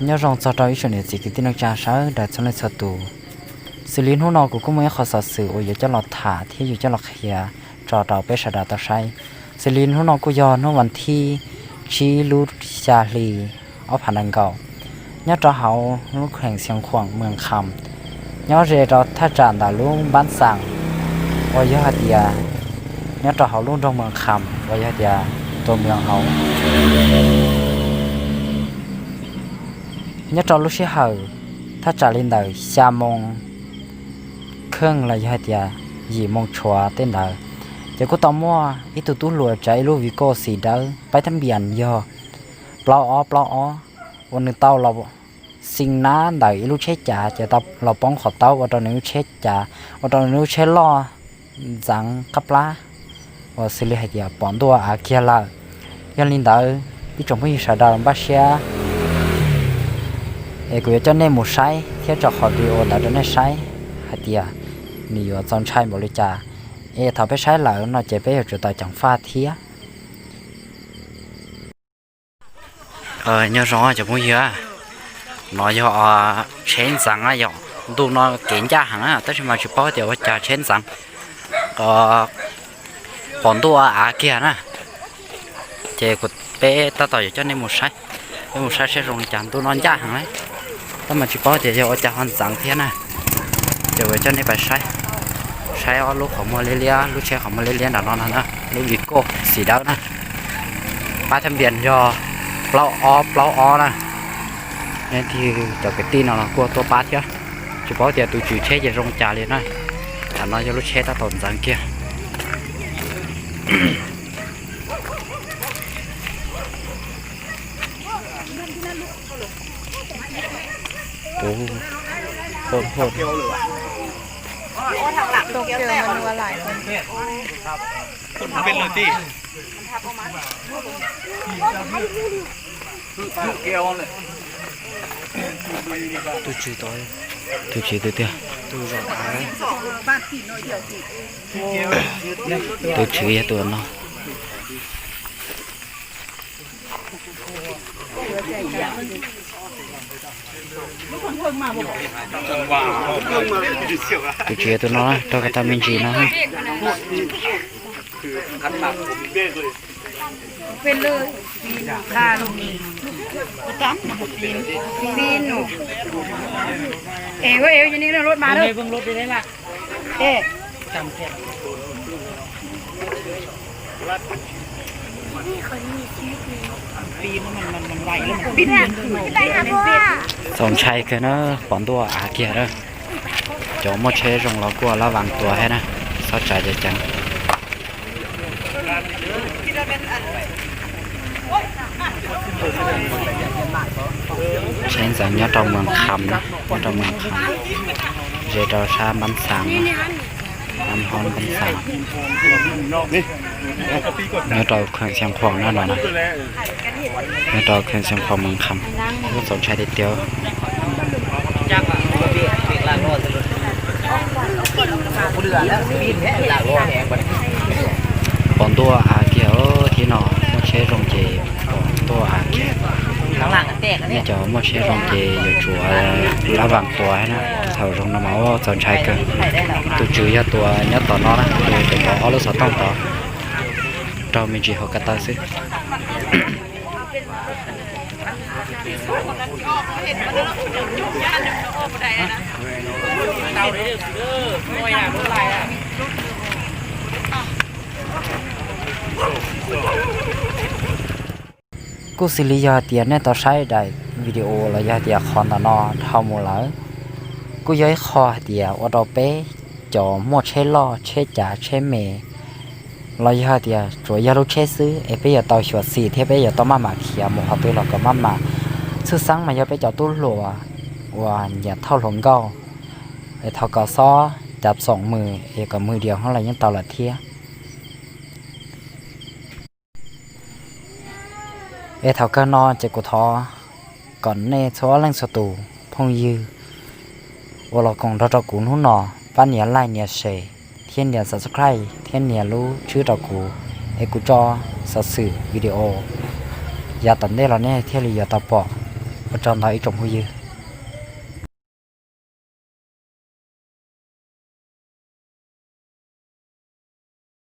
Nyob zoo txog rau ib tsoom niam txiv kwv tij neej tsa sawv daws txhua leej txhua tus. Xws li hnub no kuv kuj muaj ib qho xov xwm uas yuav coj los tham thiab yuav coj los qhia tso rau peb sawv daws tau saib. Xws li hnub no kuj yog hnub vas thib tsib lub xya hli ob phav nees nkaum, nyob rau hauv lub kheem Xiav Khuam Mws Kham, nyob ze rau thaj tsam ntawm lub npab xas uas yog hais tias nyob rau hauv lub nroog Mws Kham uas yog hais tias tus mws hauv. Nyob rau lub sij hawm thaj tsam li ntawm xya moo kheej los yog hais tias yim moo tshuav tej ntawd, ces kuj tau muaj ib tug tub hluas tsav ib lub Vigo xim dawb paib thab npias yog plaub ob plaub ob uas nws tau los xi nab ntawm ib lub tsheb cav ces tau los poob qhov taub ua rau nws lub tsheb cav, ua rau nws lub tsheb loj ntxeev qab plab uas xws li hais tias pom ntuj av kiag lawm. Yog li ntawd ib tsoom phooj ywg sawv daws npaj siab es kuv yuav coj nej mus saib thiab tso qhov video ntawd rau nej saib hais tias nws yuav txaus ntshai npaum li cas. Es thaum peb saib lawm no ces peb yuav tsum tau ceev faj thiab. Nyob zoo cov phooj ywg, no yog tsheb ntxeev yom, ntuj no kev ncaj heev tab sis mas tsis paub tias ua cas tsheb ntxeev pom ntuj av kiag na. Ces kuv peb tab tom yuav coj nej mus saib, peb mus saib saib zoo li cas, ntuj no ncaj heev na, tab mas tsis paub tias yog ua cas ho ntxeev thiab na. Ces kuv coj nej pais saib, saib ob lub qhov muag liab liab, lub tsheb qhov muag liab liab nram no no na, lub Vigo xim dawb na, pab thab npias yog plaub ob plaub ob na. Leej twg cov kwv tij no los kuj tuaj pab thiab, tsis paub tias tus tswv tsheb ces zoo cas li na. Tam no yog lub tsheb tab tom ntxeev kiag. Tus tswv tus tiag, tus tswv yog tus no. Tus tswv yog tus no, rau kom tau me ntsis no. Txaus ntshai kawg na, pom ntuj av kiag na. Cov muaj tsheb zoo los kuj lab vaas tuas thiab na, txhob tsav ceev ceev. Tsheb ntxeev nyob rau Moos Kham na, nyob rau Moos Kham, ze rau sab Npab Xaas, Nab Hob Npab Xaas, nyob rau kheem Xeev Khuam na no na, nyob rau kheem Xeev Khuam Moos Kham, kuj txaus ntshai tiag tiag. Pom ntuj av kiag thiab no, muaj tsheb zoo ces pom ntuj av kiag. Nej cov muaj tsheb zoo ces yuav tsum lab vaas tuas na, thaum zoo no mas ua txaus ntshai kawg. Tus tswv yog tus nyob tom no na, tus tov ob lub xov tooj tod, raug me ntsis hauv ko taw xwb. Kuj xws li yog hais tias nej tau saib daim video los yog hais tias qhov ntawm no dhau mus lawm, kuj yog ib qho hais tias ua rau peb cov muaj tsheb loj tsheb cav tsheb me, los yog hais tias tsuas yog lub tsheb xwb es peb yuav tau xyuam xim thiab peb yuav tau maj mam khiav mus qhov twg los kom maj mam. Tshwj xeeb mas yog peb cov tub hluas uas nyiam thauj hluas nkauj, es thov kom xob cav txoom mws es kom mws diam hov los yeej tau lawm thiab. Es thaum kawg no ces kuv thov kom nej txhua leej txhua tus phooj ywg uas los koom nrog rau kuv hnub no pab nias like nias share thiab nias subscribe thiab nias lub tswb rau kuv, es kuv tso xov xwm video yav tom ntej los nej thiaj li yuav tau pom. Ua tsaug ntau ib tsoom phooj ywg.